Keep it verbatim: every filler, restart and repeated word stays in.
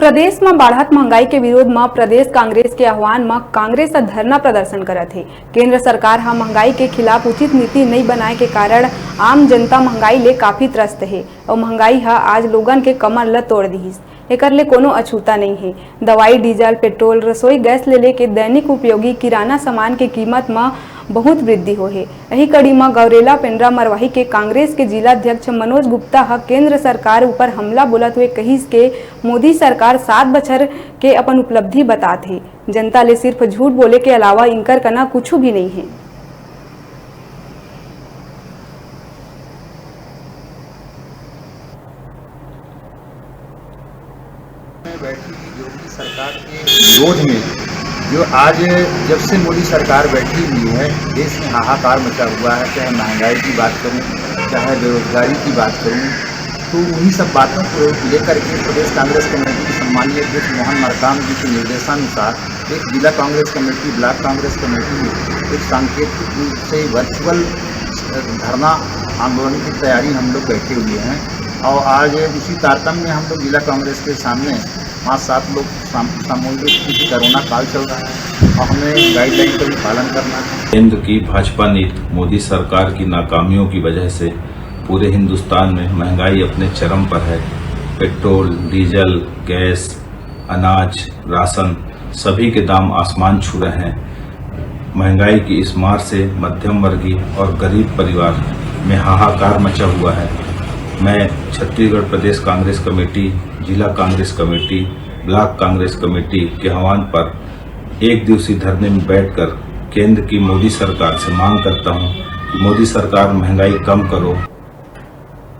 प्रदेश म बाढ़त महंगाई के विरोध म प्रदेश कांग्रेस के आह्वान म कांग्रेस ह धरना प्रदर्शन करत हे। केंद्र सरकार ह महंगाई के खिलाफ उचित नीति नइ बनाए के कारण आम जनता महंगाई ले काफी त्रस्त हे अउ महंगाई ह आज लोगन के कमर ल तोड़ दिहिस। एकर ले कोनो अछूता नइ हे। दवाई, डीजल, पेट्रोल, रसोई गैस ले लेके दैनिक उपयोगी किराना सामान के कीमत म बहुत वृद्धि होहे। एही कड़ी म गौरेला पेंड्रा मरवाही के कांग्रेस के जिला अध्यक्ष मनोज गुप्ता ह केंद्र सरकार ऊपर हमला बोलत हुए कहिस के मोदी सरकार सात बछर के अपन उपलब्धि बतात हे। जनता ले सिर्फ झूठ बोले के अलावा इंकर कना कुछु भी नइ हे। में बैठी थी योगी सरकार के विरोध में, जो आज जब से मोदी सरकार बैठी हुई है, देश में हाहाकार मचा हुआ है। चाहे महंगाई की बात करूं, चाहे बेरोजगारी की बात करूं, तो उन्हीं सब बातों को लेकर के प्रदेश कांग्रेस कमेटी के सम्मानीय अध्यक्ष मोहन मरकाम जी के निर्देशानुसार एक जिला Congress committee, block Congress committee एक सांकेतिक रूप से वर्चुअल धरना आंदोलन की तैयारी हम लोग बैठे हुए हैं। और आज उसी तारतम्य में हम लोग जिला कांग्रेस के सामने पाँच सात लोग साम-, सामूहिक रूप से कोरोना काल चल रहा है और हमें गाइडलाइन का भी पालन करना है। केंद्र की भाजपा नीति, मोदी सरकार की नाकामियों की वजह से पूरे हिंदुस्तान में महंगाई अपने चरम पर है। पेट्रोल, डीजल, गैस, अनाज, राशन, सभी के दाम आसमान छू रहे हैं। महंगाई की इस मार से मध्यम वर्गीय और गरीब परिवार में हाहाकार मचा हुआ है। मैं छत्तीसगढ़ प्रदेश कांग्रेस कमेटी, जिला Congress committee, block Congress committee के आह्वान पर एक दिवसीय धरने में बैठकर केंद्र की मोदी सरकार से मांग करता हूं कि मोदी सरकार, महंगाई कम करो।